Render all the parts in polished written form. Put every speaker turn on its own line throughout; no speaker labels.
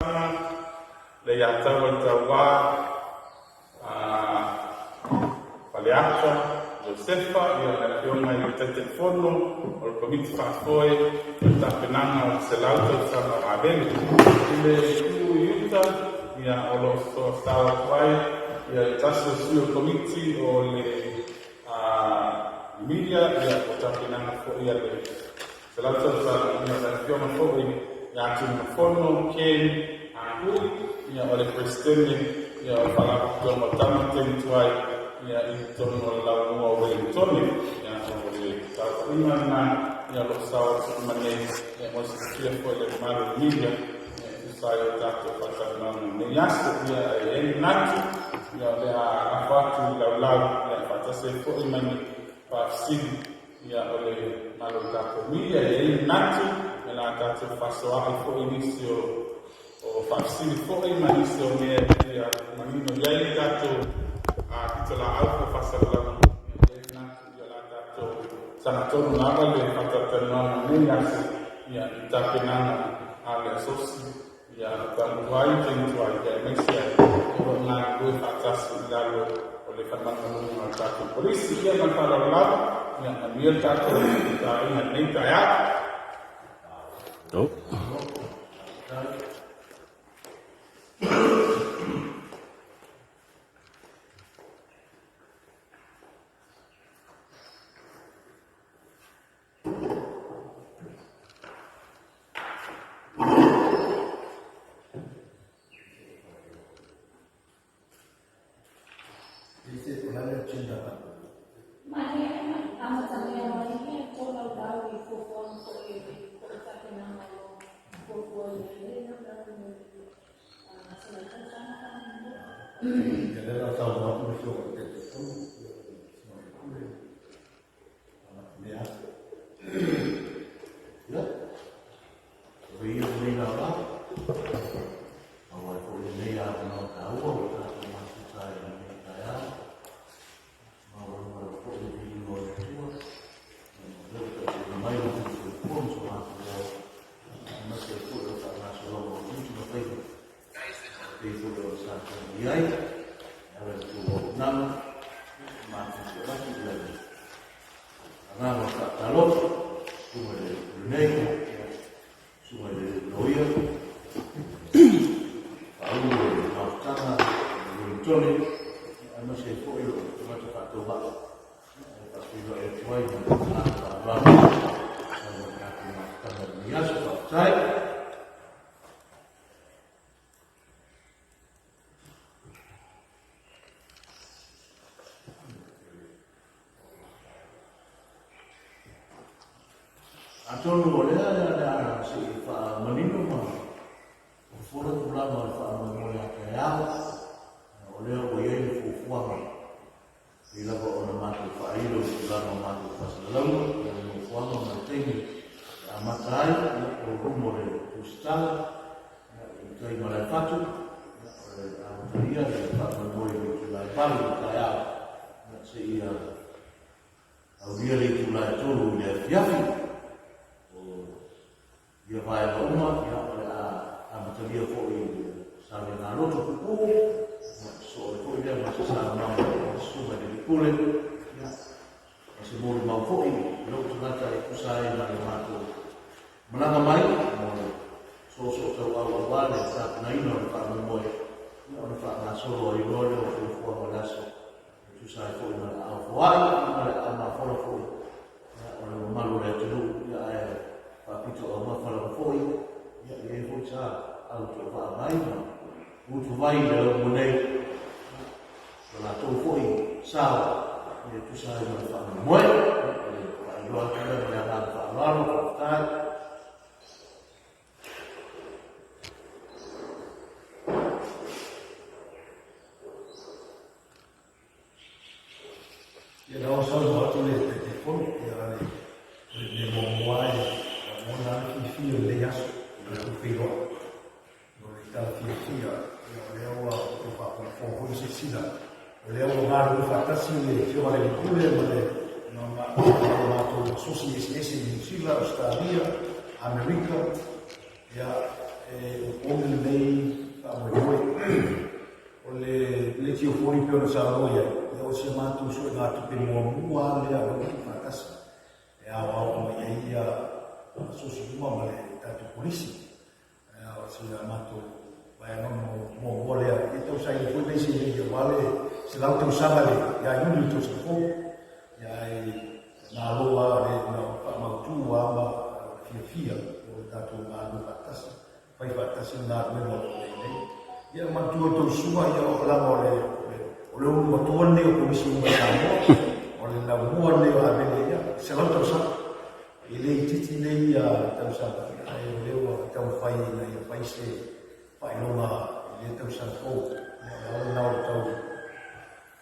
tausaga, le iataua le tauā, Faleata, Iosefa, ia le Afioga i le Taitaifono o le Komiti Faafoe o le Tapenaga o le 100 Tausaga o Avele. I le itu i uta, ia o lo o sao atu ai ia le tasi o sui o le Komiti o le Media, ia o tapenaga foi a le 100 Tausaga, ia le Afioga foi ia Tuimafono Ken Ah Hui, ia o le Peresetene ia o le Faalapotopotoga o Tama Tame Tuai ia i totonu o le Laumua o Ueligitone. Ia o le saofaiga lena ia o lo o sao atu uma nei ia mo le silafia foi e le mamalu o le media ia e tusa ai o tatou faatalanoaga i lenei aso. Ia e i ai le manatu ia o le a lafo atu i laulau ia e faatasi ai foi ma ni faafesili ia o le mamalu o le tatou media. E i ai le manatu o le a tatou faasoaai foi nisi o faafesili foi ma nisi o mea e fia manino i ai le tatou pitolaau po o faasalalauga. E i ai le manatu ia o le a tatou sagatonu lava le faatalatalanoaga i lenei aso ia i tapenaga a le asosi ia taumua ai taimi tuai ia aemaise ai o lo o galulue faatasi i lalo o le faamalumaluga o le tatou Kolisi. Ia ma le faaaloalo lava, ia manuia le tatou taaiga i lenei taeao.
Oh.
Atonu o lea o le a se i faamanino ma fofola tulaga o le faamoemoe a taeao, o lea ua i ai le fuafuaga pei lava ona matou faailo i tulaga o matou faasalalauga, o le nofoaga ma le taimi e amata ai, o luma o le tusitala i tai Malaefatu, o le amatalia le faamoemoe i le itula e 8 i le taeao seia aulia le itula e 3 i le afiafi. O ia vaega uma, ia, o le a amatalia foi i le sauniga loto pupuu, ia, sosoo ai foi lea ma se saunoaga a le Susuga i le Alii Pule, ia, ma se molimau foi i lou tagata e tusa ai ma le matou malaga mai mo le soosoo tauau aua le tapenaina o le faamoemoe, ia, ona faagasolo ai loa lea o fuafuaga o le aso e tusa ai foi ma le aao foai ma le aao mafola foi o le mamalu o le atunuu, ia, ae faapito aumafa lava foi, ia, e i ai foi sa au toavaa mai ma utuvai i le laumua nei, so latou foi sao e tusa ai ma le faamoemoe. O le faailoa atu lea ma le agaga faaaloalo. Faafetai.
Ia la ua saunoa atu le Taitaifono, ia o le mea muamua e lagona lava le fiafia i lenei aso, o le feiloai. O le tala fiafia, ia o lea ua outou faafogafoga foi ma silasila, o lea ua galulue faatasi le Afioga i le Alii Pule ma le matou asosi eseese i Niu Sila, Ausetalia, Amerika, ia e opogi lenei. pei ona saunoa i ai, ia o si a matou suegatupe muamua lava lea o lea ua tuufaatasi e aoao mai ai ia asosi uma ma le tatou Kolisi. O si a matou vaega muamua lea, e tausaili foi nai seleni aua le 100 tausaga le ia Iuni le tausaga fou. Ia ae malo lava le na faamautu lava ma fiafia o le tatou galulue faatasi, fai faatasi le galuega o lo o i ai nei. Ia manatua outou susuga, ia o leaga o le o le ulu matua lenei o Komisi uma i Samoa, o le laumua lenei o Avele, ia 100 tausaga. E le itiiti nei tausaga, ae o lea ua taumafai ina ia fai se faailoga i lea tausaga fou. Ia o le ala lena o le tau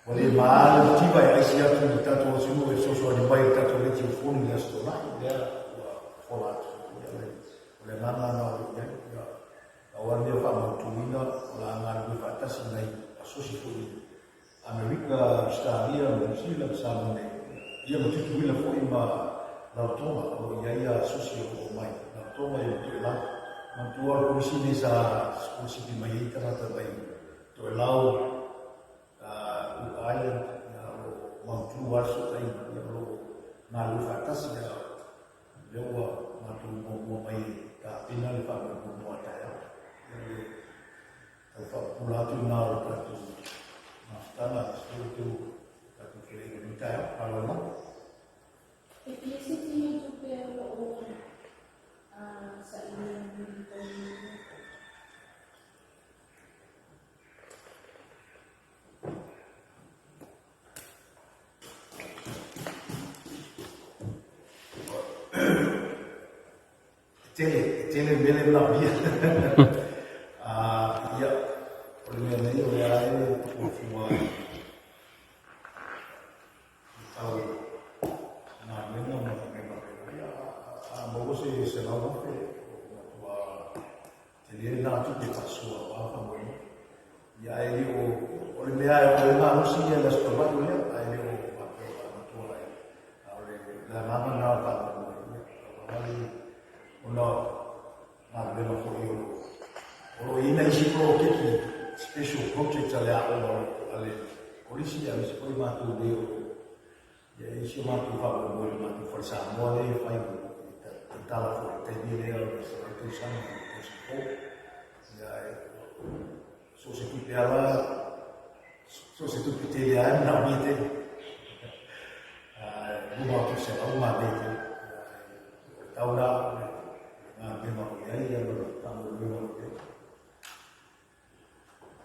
ua le maā le mativa e aisi atu i le tatou atunuu e fesoasoani mai i le tatou leitiofoni i le Aso Toonai, lea ua fofola atu. Ia o le agaga lena o lo o i ai. Ia, pau lava le mea faamautuina o le a galulue faatasi nai asosi foi i Amerika, Ausetalia, Niu Sila ma Samoa nei, ia ma Tutuila foi ma Rarotonga o lo o i ai asosi o lo o omai Rarotonga ia ma Toelau. Manatua o le Komisi lenei sa sikolasipi mai ai tagata mai Toelau, Cook Island, ia o lo o mautu lava le fesootaiga, ia o lo o galulue faatasi a o lea ua matou muamua mai e tapena le faamoemoe mo a taeao. Ia o le Tau faapupula atu lena o le tatou mafutaga i se outou tatou feleiga i lenei taeao. Malo lava.
E fia siti mai tupe o lo o sailia mo le taimi.
E tele, e tele mea lea e manaomia. Ia, o le mea nei o lea e fuafua i tau galuega ma mea faapena. Ia, a maua se $100,000, ua matua tele lena tupe e faasoa aua faamoemoe. Ia, ae le o, o le mea o le malosi ia i le Aso Toonai o lea, ae le o faapea o matua ai. A o le agaga lena o le faamoemoe, ia, ona o galuega foi o lo o i ai nai isi poloketi, special projects a le aoga a le Kolisi, aemaise foi matou nei o lo o i ai si o matou faamoemoe i le matou fale Samoa lea e fai e tatala foi i le taimi lea o le 100 tausaga i le tausaga fou. Ia, so o se tupe lava, so o se tupe tele lava e manaomia tele. Luma atu i le 100 manaia tele. O le tau la o le galuega o i ai ma le faamoemoega o i ai.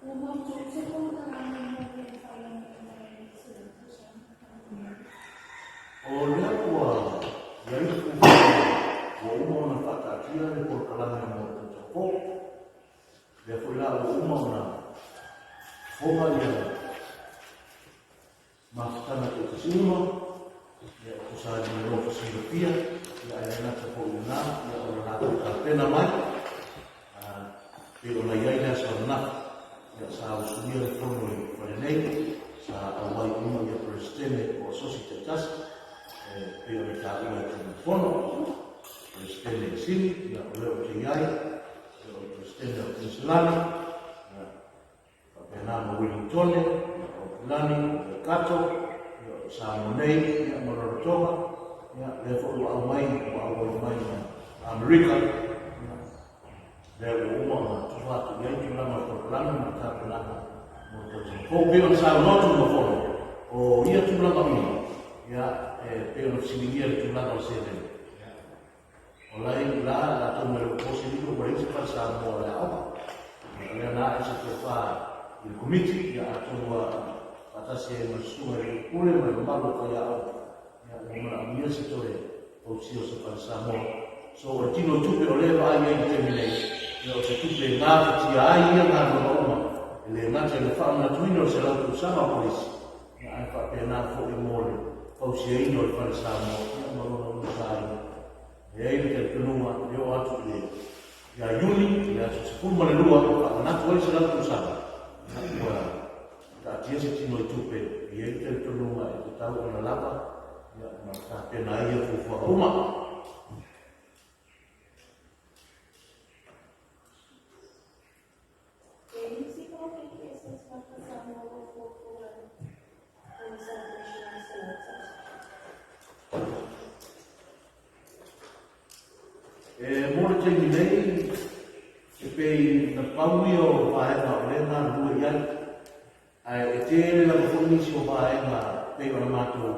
Ua mautu se polokalame mo le faailoga i le 100 tausaga.
O lea ua i ai le fuafuaga ua uma ona faataatia le polokalame mo le tausaga fou. Lea foi la ua uma ona fofoga ia mafutaga taitasi uma, ia e tusa ai ma le loto silafia, ia ae le gata foi i lena, ia o le latou tapena mai, pei ona i ai le aso ananafi, ia sa usuia le fono i fale nei, sa auai uma ia Peresetene o Asosi taitasi, e pei ona taua e Tulafono, Peresetene Sili, ia o lea ou te i ai, ia o le Peresetene o Kiniselani, ia faapena ma Ueligitone, ia o Aukilani, o Waikato, ia o Samoa nei, ia ma Rarotonga, ia lea foi ua aumai, ua auai mai ma Amerika, ia lea ua uma ona tufa atu i ai tulaga o le polokalame ma le tapenaga mo le tausaga fou. Pei ona saunoa Tulafono, o ia tulaga uma, ia e pei ona fesiligia le tulaga o le seleni. O la e la latou mai le po se lilo ua leai se fale Samoa o le aoga. Ia o lea na ae se tofa i le komiti, ia atonu ua faatasi ai ma le susuga i le pule ma le mamalu o faiaoga. Ia ua manaomia se toe fausia o se fale Samoa. So o le tino tupe o lea e vaai ai i le taimi nei, ia o se tupe e gafatia ai ia galuega uma, e le gata i le faamanatuina o le 100 tausaga o Kolisi, Ia ae faapena foi mo le fausiaina o le fale Samoa, ia ma lona ulusaina. E i ai le talitonuga e oo atu i le ia Iuni, i le aso 12, e faamanatu ai le 100 tausaga, ia ua taatia se tino i tupe, e i ai le talitonuga e tatau ona lava, ia ma tapena ai ia fuafuaga uma.
E isi poloketi eseese lava Samoa ua fuafua.
taimi nei, e pei na pau ia o vaega o lea e galulue i ai, ae e tele lava foi nisi o vaega pei ona matou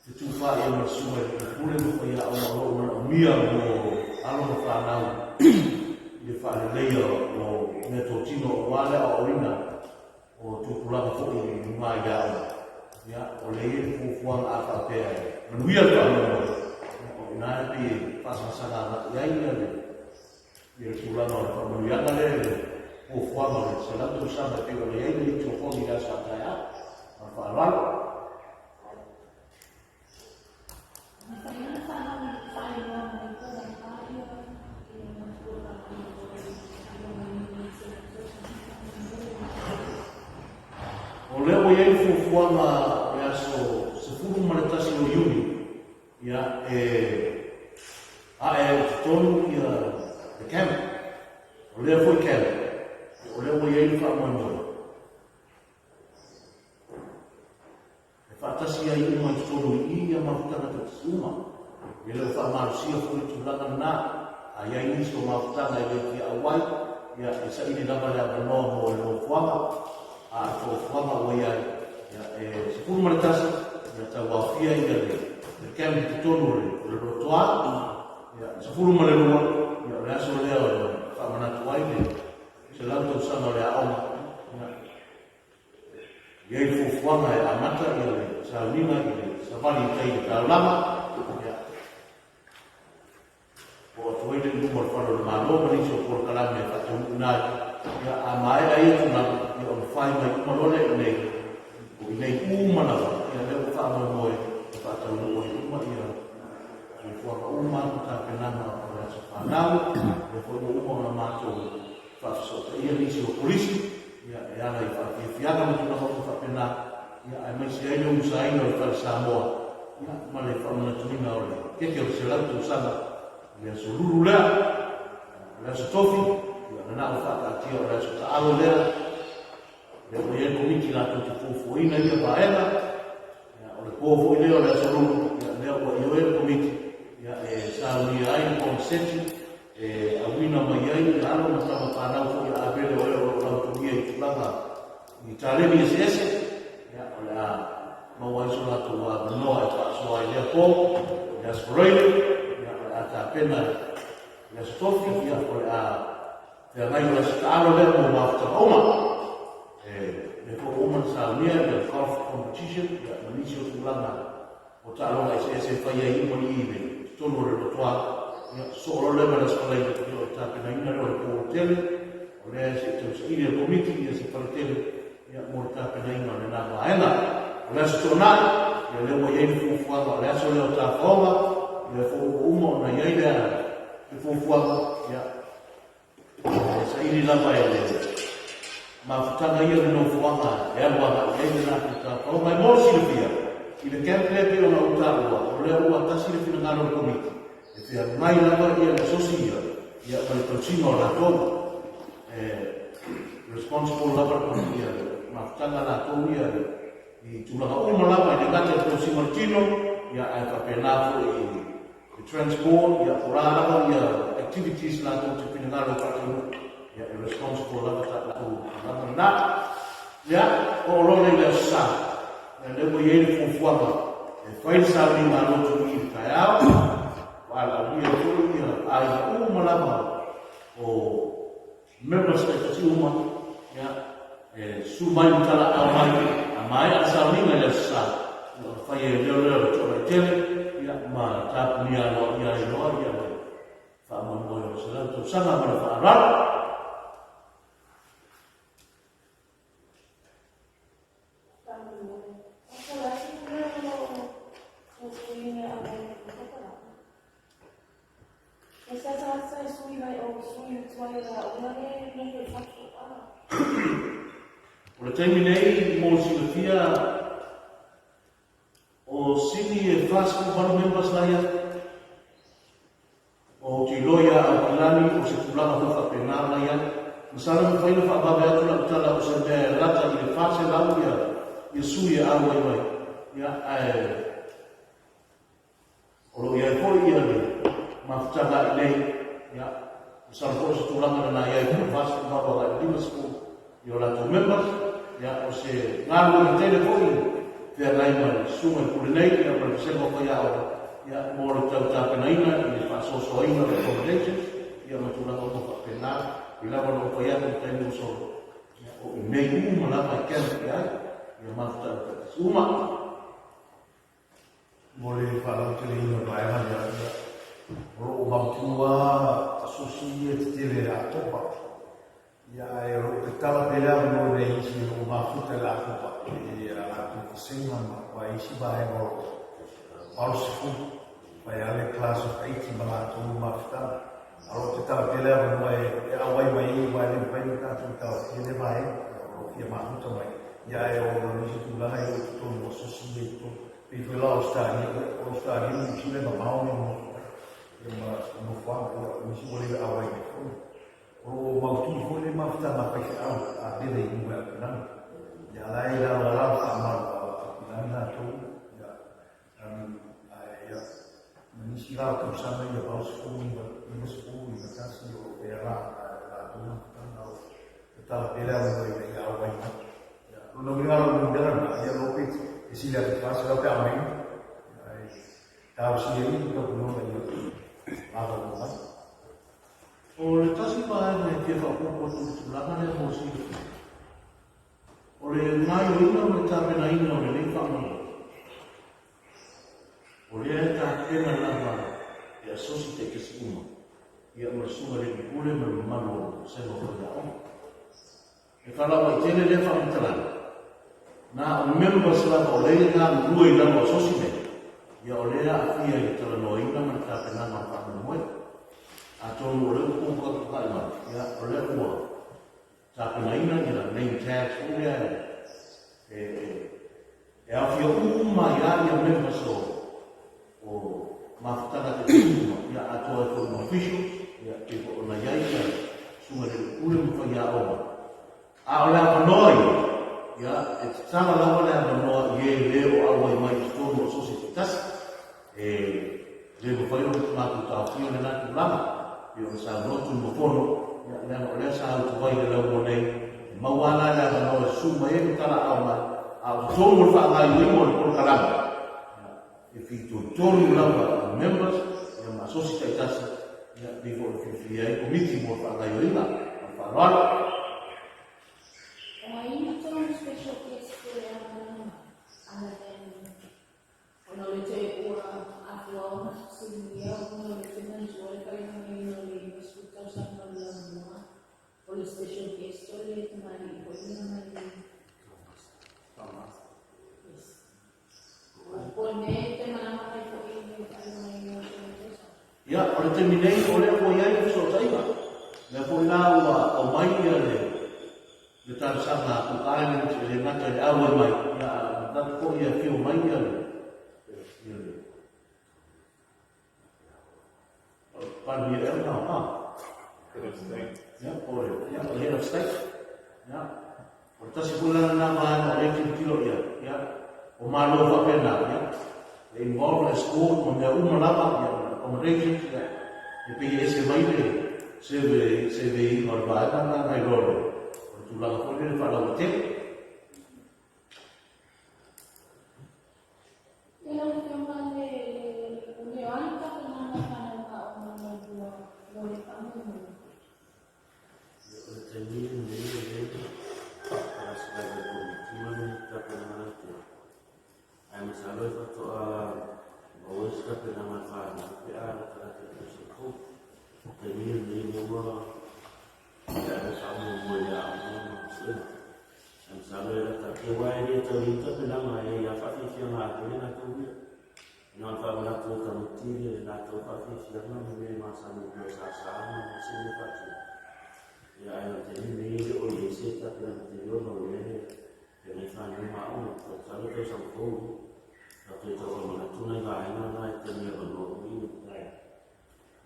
fetufaai ai ma le Susuga i le Pule ma faiaoga o lo o manaomia mo alo ma fanau i le faaleleia o meatotino aua le aoaoina o tupulaga foi i luga i le aoga. Ia, o lea e i ai le fuafuaga a faapea e manuia le faamoemoe, ia, o i ina e pei e faasagasala agai ai ia le ia le tulaga o le faamanuiaga lea i le fuafuaga o le 100 tausaga e pei ona i ai le likiofoni i le aso a taeao. Ma le faaaloalo. O lea ua i ai le fuafuaga o le aso 11 o Iuni, ia, e ae ai i totonu ia le camp. O lea foi camp, o lea ua i ai le faamoemoe. E faatasi ai uma i totonu i i ia mafutaga taitasi uma. E le o faamalosia foi le tulaga lena. A i ai nisi o mafutaga e le fia auai, ia, e saili lava le avanoa mo le nofoaga, a o le fuafuaga ua i ai, ia, e 11, ia tauaofia ia le camp i totonu o le lotoa, ia, 12, ia, o le aso lea e faamanatu ai le 100 tausaga o le aoga, ia, I ai fuafuaga e amata ia le sauniga i le savali i tai i le taulaga, ia, oo atu ai lea i luma o le Fale o le Malo ma nisi o polokalame e faataunuuina ai. Ia, a maea ia tulaga, ia ona fai mai uma loa lea i inei, o inei uma lava, ia lea ua faamoemoe e faataunuu ai uma ia fuafuaga uma ma tapenaga o le aso fanau, lea foi ua uma ona matou faafesootaia nisi o polisi ia, e ala i faafiafiaga ma tulaga uma faapena, ia, aemaise ai le umusaina o le Fale Samoa ia, ma le faamanatuina o le keke o le 100 tausaga i le aso Lulu lea, o le aso Tofi, ia, na o faataatia o le aso Taalo lea, lea ua i ai le komiti latou te fuafuaina ia vaega, ia, o le po foi lea o le aso Lulu, ia, lea ua ioe le komiti ia, e saunia ai le koneseti e auina mai ai ia alo ma tama fanau foi a Avele o e o lo o lautugia i tulaga i taleni eseese, ia, o le a maua ai so latou avanoa e faasoa ai lea po, i le Aso Faraile, ia, o le a tapena i le Aso Tofi, ia, o le a feagai ma le aso taalo lea mo mafutaga uma. E lea foi ua uma ona saunia ia le golf competition, ia, ma nisi o tulaga o taaloga eseese e fai ai uma i i le totonu o le lotoa, ia, sosoo loa lea ma le Aso Faraile, ia, o le tapenaina lea o le po tele, o lea se i tausaili e le komiti ia se fale tele, ia, mo le tapenaina o lena vaega. O le Aso Toonai, ia, lea ua i ai le fuafuaga o le aso lea o tafaoga, lea foi ua uma ona i ai le fuafuaga, ia, E saili lava e le mafutaga ia le nofoaga e alu agai i ai le latou tapaoga. E mo le silafia, i le camp lea pei ona ou taua, o lea ua tasi le finagalo o le Komiti, e feagai lava ia le asosi ia, ia ma le tausiga o latou. E responsible lava le Komiti ia le mafutaga latou ia i tulaga uma lava, e le gata i le tausiga o le tino, ia ae faapena foi i le transport, ia po o le a lava ia activities latou te finagalo e faataunuu, ia e responsible lava tatou tulaga lena. Ia, oo loa lea i le Aso Sa, ia lea ua i ai le fuafuaga e fai le sauniga a lotu i le taeao, valaaulia ai foi ia aiga uma lava o members taitasi uma, ia, e susu mai ma talaaao mai, a maea le sauniga i le Aso Sa, ia ona fai ai lea o le toalaitele, ia, ma tapunia aloaia ai loa ia le faamoemoe o le 100 tausaga ma le faaaloalo.
Faamolemole. A po o le a se mea o lo o fuafuaina e auai ai i le papalapa? E se tagata e sui mai o sui atu ai o le aoga lea e nofo i fafo, a.
O le taimi nei mo le silafia o Sini e 48 members la ia. Ou te iloa ia Aukilani o se tulaga foi faapena la i ai. Masalo e mafai ona faavave atu lau tala o se mea e lata i le 400 ia ia sui e auai mai. Ia ae o lo o i ai foi ia le mafutaga i inei. Ia, masalo foi o se tulaga lena i ai po o le 48 agai i le 50 i o latou members. Ia, o se galuega tele foi e feagai ma le susuga i le Pule nei ia ma le vasega o faiaoga ia mo le tau tapenaina i le faasoasoaina o le accommodations ia ma tulaga uma faapena. E pei lava ona ou fai atu i le taimi ua sola, ia o i inei uma lava e camp i ai ia mafutaga taitasi uma.
Mo le faalauteleina o le vaega lea, ia, o lo o mautu lava asosi ia tetele i le Akopa. Ia, ae o lo o tatala pea le avanoa i nai isi o lo o mafuta i le Akopa i a latou vasega ma ma isi vaega o lo o 80, fai lava le class of 80 ma latou mafutaga. A o lo o tatala pea le avanoa e auai mai ai aua e le mafai ona tatou taofia lea vaega, o lo o fia mafuta mai, ia ae o nisi tulaga e o i totonu o asosi ia i totonu. Pei foi la o Ausetalia, ia o Ausetalia ma Niu Sila e mamao mea nonofo ai, ia ma nofoaga, ia o nisi ua le auai mai foi. O lo o mautu foi le mafutaga a faifeau a lele i luga i Aukilani. Ia a la e i lalo lava le faamalu a Aukilani latou, ia, ae ia, ma nisi la o tausaga ia 89, 90, 91, o lo o pea la latou mafutaga o tatala pea le avanoa ina ia auai mai. Ia, lona uiga la o le numera lena, ia loa pe e sili atu i le 400 pe a aumai, ae talosia ai le taupulega ina ia lava uma mai.
O le tasi vaega e fia faaopoopo atu i le tulaga lea mo le silafia, o le gaoioiga ma le tapenaina o lenei faamoemoe, o lea e tapena lava e asosi taitasi uma, ia ma le Susuga i le Alii Pule ma le mamalu o le Vasega o Faiaoga. E faalauaitele lea faamatalaga, na o members lava o lea e galulue i lalo o asosi nei, ia o lea e aafia i le talanoaina ma le tapenaga o le faamoemoe. Atonu o lea ua pukapukatukai mai, ia o lea ua tapenaina ia name tags foi lea e, e aofia uma ai lava ia members o, o mafutaga taitasi uma, ia atoa ai foi ma officials, ia pei foi ona i ai ia Susuga i le Alii Pule ma faiaoga. A o le avanoa ia, ia e tatala lava le avanoa i e le o auai mai i totonu o asosi taitasi, e le mafai ona matou taofia lena tulaga, pei ona saunoa Tuimafono, ia leaga o lea sa utuai i le laumoa nei, e maua lava la le avanoa e susu mai ai ma talaau mai, a o totonu o le faagaoioiga o le polokalame, ia, e fitoitonu lava i members, ia ma asosi taitasi, ia, pei foi ona filifilia ai komiti mo le faagaoioiga. Ma le faaaloalo.
O ai tou special guest e amanaia mai, other than Ona o le te ua afua ona fesiligia ona o le te manatua le faailogaina o le 90 tausaga o le Laumua o le special guest o le tamalii foi lea mai Yes. Po o le mea e te malaga mai foi i le faailogaina o le tausaga.
Ia, o le taimi nei o lea ua i ai le fesootaiga. Lea foi la ua aumai ia le le talosaga a Cook Islands e le gata i le auai mai, ia a manatu foi e afio mai ia le ia le Palemia ea lena, ha?
Head of State.
Ia, o le, ia, o le Head of State. Ia, o le tasi foi la lena vaega o lea e tilotilo i ai, ia, o Malo faapena, ia, e involve le escort ma mea uma lava, ia, ma le accommodations, ia, e pei e ese mai le survey, survey-ina o le vaega lena nai lo le, o le tulaga foi lele faalauaitele.
Ia lau Afioga le o le o a ni tapenaga fanau aoga muamua mo le faamoemoe?
Ia o le taimi lenei o lea e le Komiti ma le tapenaga lautele. Ae masalo e faatoa maua se tapenaga a fanau pe a latalata i le tausaga fou. O le taimi lenei lea ua maea le faamoemoe i aoga ma suega. Ae masalo e lata atu, aua e le tau i ai ni tapenaga, e i ai lava faafiafiaga atoa i latou ia. Na ona faamanatu e tamaiti le latou faafiafiaga ma mea e masani ai pei o sasa ma isi mea faatino. Ia ae o le taimi lenei e le o i ai se tapenaga tele ona o lea e feagai fanau ma aoga. Masalo tausaga fou tatou te tau faamanatu nai vaega na i taimi avanoa foi ia.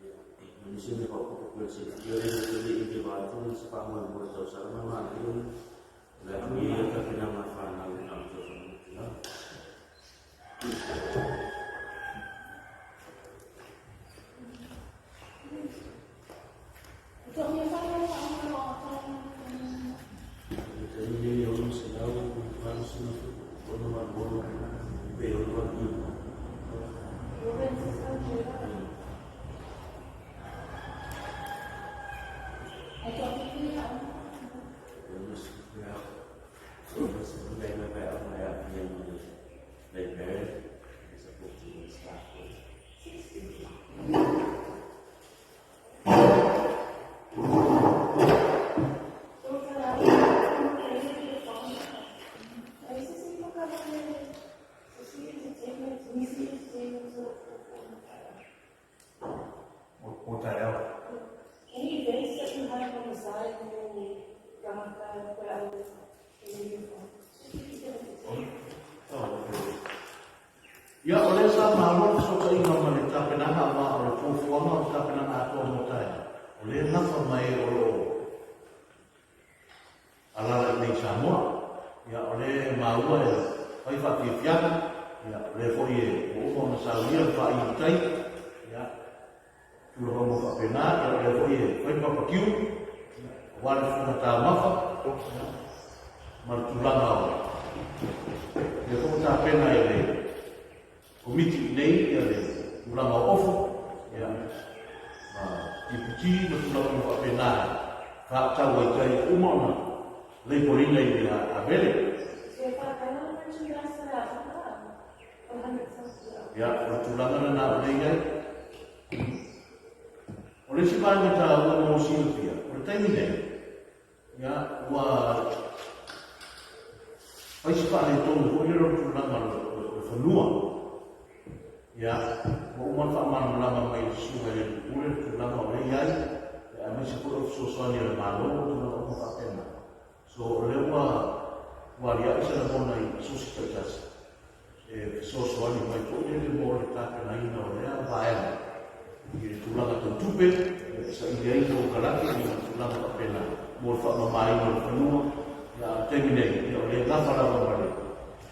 Ia, ma nisi o mea faaopoopo pei o le silafia lea na tele i le va atu se faamoemoe tausaga ma manaia o le a i ai tapenaga a fanau na ona tau faamanatu lava.
Ia, o lea sa malo le fesootaiga ma le tapenaga aua o le fuafuaga o le tapenaga atoa mo taeao, o lea e nafa ma e o lo o alaala i inei i Samoa. Ia, o lea e maua e fai faafiafiaga, ia, o lea foi e ua uma ona saunia le faaiu i tai, ia, tulaga uma faapena, ia, o lea foi e fai le papakiu, ia, aua le fofoga taumafa, ia, ma le tulaga o lea foi ua tapena e le Komiti i inei ia le tulaga o ofu, ia, ma tiputi ma tulaga uma faapena e faatatau ai tai ua uma ona leipolina i le Avele. Ia, o le tulaga lena o lea i ai. O le isi vaega taua mo silafia, o le taimi nei, ia, ua fai si faaletonu foi lele o le tulaga o le fanua. Ia, ua uma ona faamalamalama mai e le Susuga i le Alii Pule le tulaga o lea e i ai, aemaise foi o le fesoasoani a le Malo ma tulaga uma faapena. So, o lea ua ua aliae se lagona i asosi taitasi e fesoasoani mai foi lele mo le tapenaina o lea vaega i le tulaga tau tupe e saili ai konekarate ma tulaga faapena mo le faamamaina o le fanua. Ia, a o le taimi nei, ia o lea e nafa lava ma le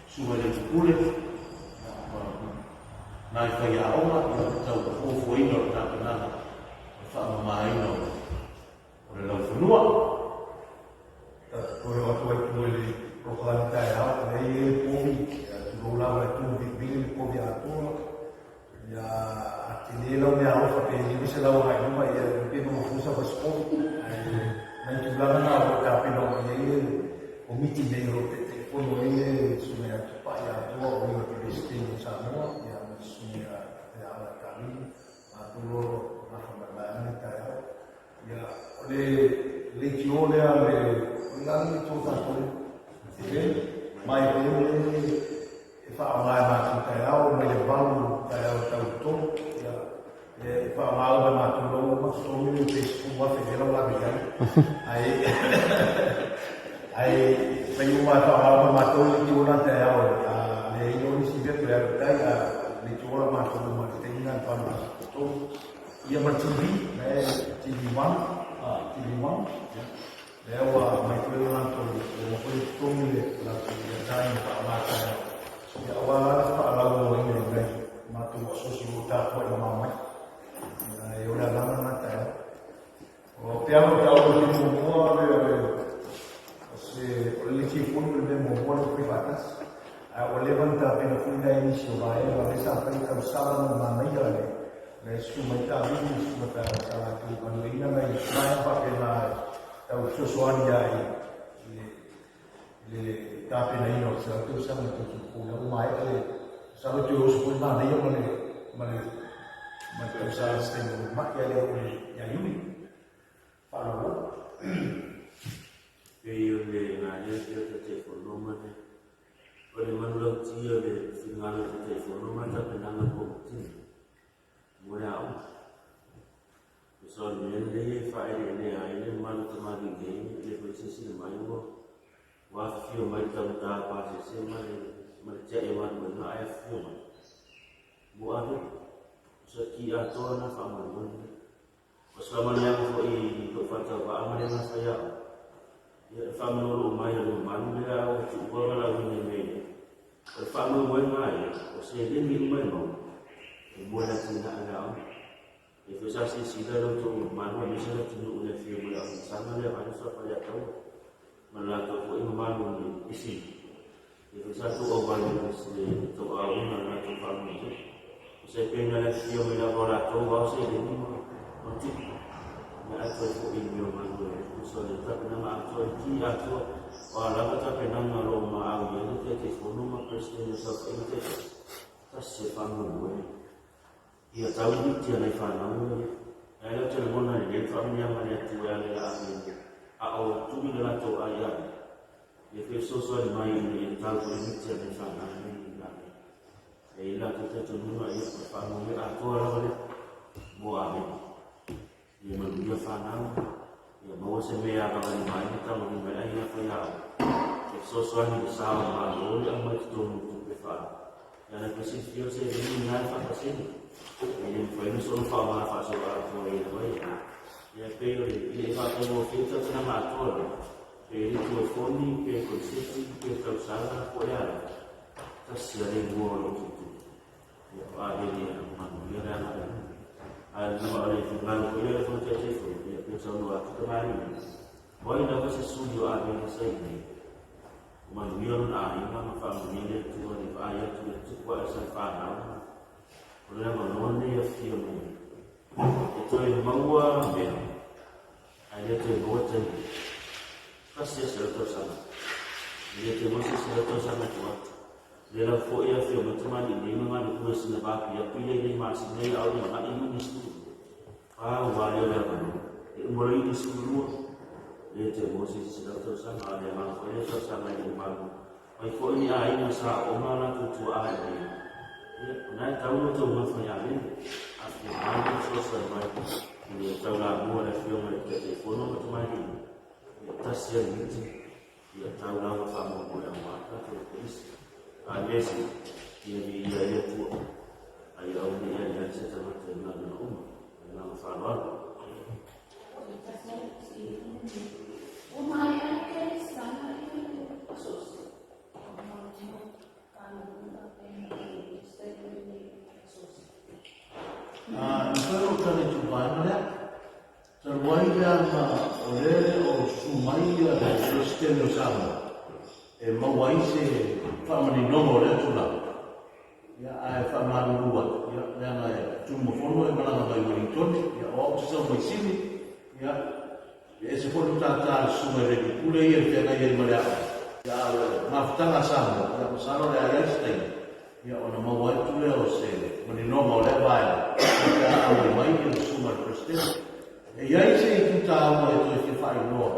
Susuga i le Alii Pule, ia, ma nai faiaoga, ia, le tau fuafuaina o le tapenaga o le faamamaina o le laufanua.
Toe o atu ai tua i le polokalame taeao, o lea e i ai le povi, tulou lava e tu vilivili le povi atoa. Ia, a tele lau meaalofa pe 500 agai i luma, ia pe maua fua sau fasipovi. Ae nai tulaga na o lo o tapena uma i ai le Komiti nei o lo o Taitaifono ai le Susuga ia Tupai Atoa o ia o le Peresetene o Samoa, ia ma le Susuga ia Leala Tavili, matou loa o lo o nafa ma le vaega lenei taeao. Ia, o le leitio lea a le, o le a le leitio a tatou lea? My FM lea e faaaoga e matou taeao mai le 8 taeao e tau i le 3. Ia, e faaaoga lava e matou lau uma totogi le pe 10,000 ea lau ave i ai. Ae, ae fai uma e faaaoga lava e matou le leitio lena taeao a leai loa nisi mea toe alu i tai, a leitio la matou uma i le taimi lena i le 8 i le 3. Ia ma le TV, na e TV One, TV One, lea ua aumai foi le latou, ua uma foi totogi le latou airtime e faaaoga taeao. Ia aua la le faalauiloaina i nai matou asosi o lo o tapuai mamao mai. Ia, o le agaga lena taeao. O pe ana taua i le muamua o le o se o le letiefonu le mea muamua lea ua fai faatasi. Ae ua leva ona tapena foi nai nisi o vaega lea sa fai tausaga ma le manaia le le susu mai Tavili le susu mai sa latou galueaiina nai vaega faapena e tau fesoasoani ai i le le tapenaina o se tausaga i tausaga fou. Lea ua maea le masalo toe oso foi le manaia ma le ma le ma le tausaga se taimi o mai ia lea o le ia Iuni. Faaaloalo.
Pei o le galia pea o Taitaifono ma le o le manulauti o le finagalo o Taitaifono ma le tapenaga o le Komiti mo le aoga. Tusa o le mea lenei e faaeleelea ai le mamalu o tamalii nei, e le foi silasila mai ua ua afifio mai le taugata o pasese ma le ma le tiai o galuega ae afifio mai. Ua ave o se ki atoa na faamoemoe lenei. O se faamanuiaga foi i lou faatauvaa ma le agaga faiaoga, ia le faamalolo mai o le mamalu lea ua tuua valaauina i mea nei. O le faamoemoega lava ia, o seleni uma e maua, e mo le atinae o le aoga. E foi sa silasila lo outou mamalu aemaise le atunuu i le afio mai o le aufaisaga lea vaeane Faleataua ma le latou foi mamalu o le isi e foi sa tou auai i le tauaaoina o le latou faamoemoe. O se pena le afifio mai lava o latou ao seleni ma ma tupe. Ia ae toe foi i mea o galue ai. Tusa o le tapenaga atoa i ki atoa, o a lava tapenaga o lo o maau i ai le Taitaifono ma Peresetene o Saofaiga Taitasi, tasi e faamoemoe ia tau miti a nai fanau ia. Ae le o te lagona lelei le faamanuiaga a le Atua e ala i la ave i a o tuli le latou ai ia ia. Ia fesoasoani mai ina ia tau foi miti a nai fanau nei i la E i ai latou talitonuga ia o le faamoemoe atoa lava lea mo Avega. Ia manuia fanau, ia maua se mea e avagalima ai ma tagolima ai. Fesoasoani i le sa o le Malo le aumai totonu o tupe faaalu. Leaga e silafia o seleni na e faapasene. E le mafai ona soona faaaoga faasoloatoa i lava ia. Ia e pei o le e le faataugofie le tausaga atoa lea. Pe lituafoni, pe koneseti, pe tausaga, po o le a lava. Tasi lava le igoa o lo o tuutuu. Ia o Avele ia manuia le agai i luma. Ae o le finagalo foi lea o le Fono Taitaifono, ia pei ona saunoa atu tamalii nei, o ai lava se sui o Avele sa i inei, ua manuia lona aiga ma faamanuia le Atua i le vaai atu i le tupu ae sa fanau ma o le avanoa lenei e afifio mai ai. E toe maua mea, ae le toe maua taimi. Tasi lava selau tausaga. E le toe maua se isi selau tausaga i tua atu. O lea lava foi e afio mai tamalii nei ma galulue sina vaapiapi lea i le masina ia a o lumanai iuni 12. Pau lava lea o le avanoa. E uma loa iuni 12, le toe maua se isi selau tausaga, a o le agaga foi lea e talosaga ai i le mamalu mai foi ni aiga sa aooga a latou tuaa i inei. Ia, o lena e tau lo outou gafa i Avele, afifio mai ma fesoasoani mai i le taulamua a le Afioga i le Taitaifono ma tamalii. Ia, tasi lava le miti. Ia tau lava faamoemoe aua tatou Kolisi. A le mea sili, ia viia ai le Atua, a ia aua ne i aliali se tagata i galuega uma. Ma le agaga faaaloalo.
I fai lou tali atu i le vaega lea, Talu ai leaga o lea e le o susu mai le Peresetene o Samoa e maua ai se faamaninoga o lea tulaga, ia, ae faamalulu atu, ia, leaga e Tunumafono e malaga mai Uelintone, ia, o au ou te sau mai Sini, ia, e ese foi le matata a le susuga i le alii pule ia e feagai ai ma le aoga, ia, a o le mafutaga a Samoa, ia, masalo o le a i ai se taimi, ia, ona maua atu lea o se maninoga o lea vaega, pe a auai mai le susuga i le Peresetene. E i ai se itu taua e toe fia faailoa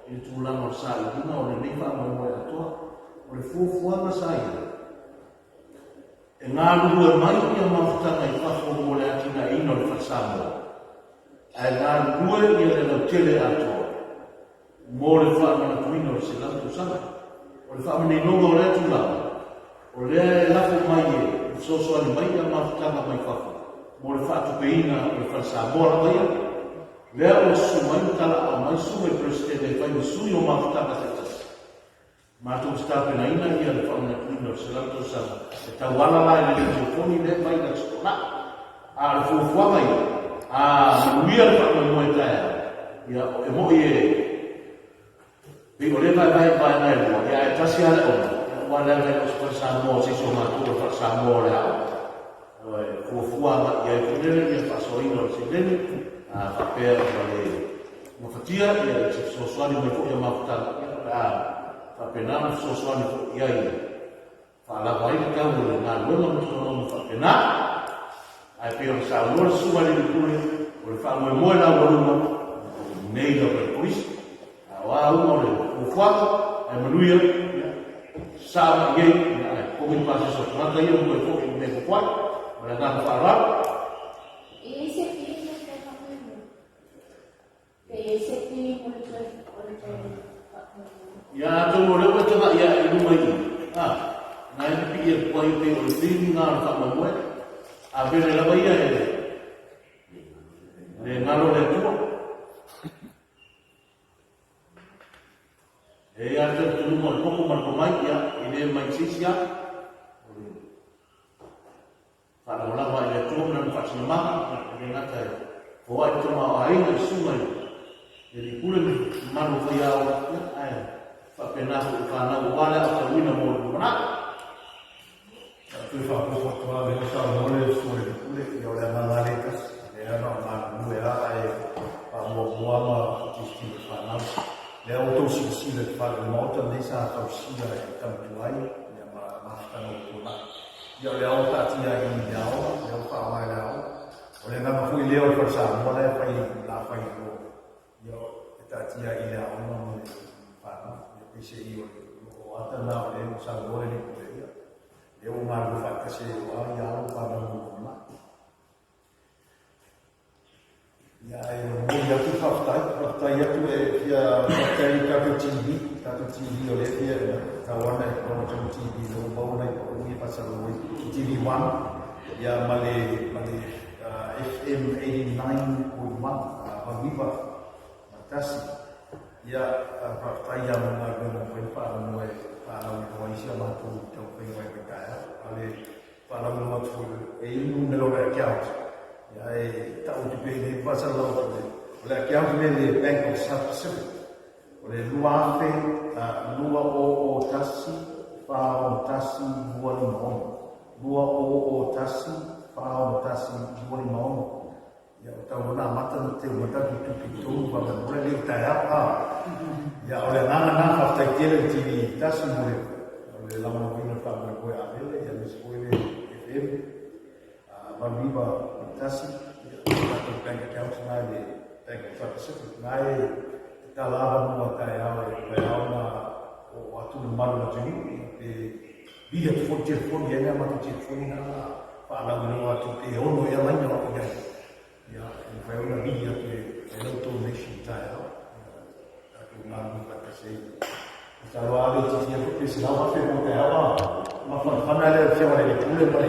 i le tulaga o le sailiga o lenei faamoemoe atoa, o le fuafuaga sa i ai, e galulue mai ia mafutaga i fafo mo le atinaeina o le Fale Samoa, ae galulue ia le lautele atoa mo le faamanatuina o le 100 tausaga. O le faamaninoga o lea tulaga, o lea e lafo mai e fesoasoani mai ia mafutaga mai fafo mo le faatupeina o le Fale Samoa lava ia. Lea ua susu mai ma talaaao mai susu mai Peresetene e fai ma sui o mafutaga taitasi. Matou te tapenaina ia le faamanatuina o le 100 tausaga e tauala la i le litiofoni lea e fai i le Aso Toonai. A o le fuafuaga ia, a manuia le faamoemoe taeao, ia e moi e pei o lea e vaevae i vaega e lua, ia ae tasi lava le auga, ia aua leaga e le o se Fale Samoa o se isi o matou o le Fale Samoa o le aoga. E fuafua agai i ai foi lele ia le faasoaina o le seleni, a faapea ua le gafatia, ia i se fesoasoani mai foi a mafutaga, ia o le a faapena ona fesoasoani foi i ai e faalava ai le tau o le galuega ma tulaga faapena. Ae pei ona saunoa le Susuga i le Alii Pule, o le faamoemoe laualuga, o nei lava i le Kolisi. A o a uma o le fuafuaga, ae manuia, ia, sasaa mai i ai, ia, ae totogi le pasese o tagata ia ma toe foi i le mea e koko ai. Ma le agaga faaaloalo.
E i ai se pili mo le toe faamoemoe? Pe i ai se pili mo le toe, o le toe faamoemoe?
Ia, atonu o lea ua e tagai ae i luma i i, a, na e pipii atu ai pei o le pili lena o le faamoemoe. A vele lava ia e le galo le Atua. E i ai lava le talitonuga o le popo ma le tomai, ia, e le mai se isi lava. O le faalagolago lava i le Atua ma lana faasinomaga, ia, e le gata e foai le tamaoaiga i susuga i le Alii Pule ma le mamalu o faiaoga, ia, ae faapena foi i fanau aua le aotauina mo le lumanai.
Toe faaopoopo atu lava, lea ua saunoa le Susuga i le Pule, ia o le agaga lava lea e tasi, lea na o galulue lava ae faamuamua ma tilotilo i fanau. Lea ua outou silasila i le fale o le Maota lenei sa tausia e tama tuai ia ma mafutaga ua tuanai. Ia o lea ua taatia ai i le aoga, lea ua faaaoga e le aoga. O le agaga foi lea o le Fale Samoa la e fai, la fai i o, ia e taatia ai i le aoga ma le fanau. Ia peiseai o le o ata na o lea ua saunoa le Alii Pule, ia lea ua galulue faatasi ai aua ia alo ma fanau mo le lumanai. Ia ae momoli atu le faafetai. faafetai, faafetai atu e fia faafetai i tatou TV, tatou TV o lea fia tau ana e kona tatou TV lo maua nai pa'u ia faasalalau ai TV1 ia ma le ma le FM 89.1 Valuiva ma tasi ia faafetai ia mo galuega mafai na faalauiloa e faalauiloa ai si a matou taumafaiga mai mai taeao a le faalauiloa atu foi e i ai numera o le account ia e tau atu pea i nei faasalalau atu le o le account lea le Bank of South Pacific o le 2000 201 461 256 201 461 256. Ia, o tau ona amata na teu mai tatou tupe i totonu faamolemole lea o taeao a. Ia, o le agaga lena, faafetai tele i le TV tasi mo le o le lagolagoina o le faamoemoe Avele, ia aemaise foi le FM 89.1, ia, o le tatou bank account lena i le Bank of South Pacific. Na e tatala avanoa taeao e taeao na oo atu le mamalu o le atunuu, ia, pe Vihi atu foi telefoni e ai a matou telefoni na faalauiloa atu pe ono ea laina o i ai. Ia, e mafai ona vihi atu e fai lau donation taeao. Ia, tatou galulue faatasi ai. Masalo a le itiiti atu pe 100,000 mo taeao a mafanafana lea le afioga i le pule ma le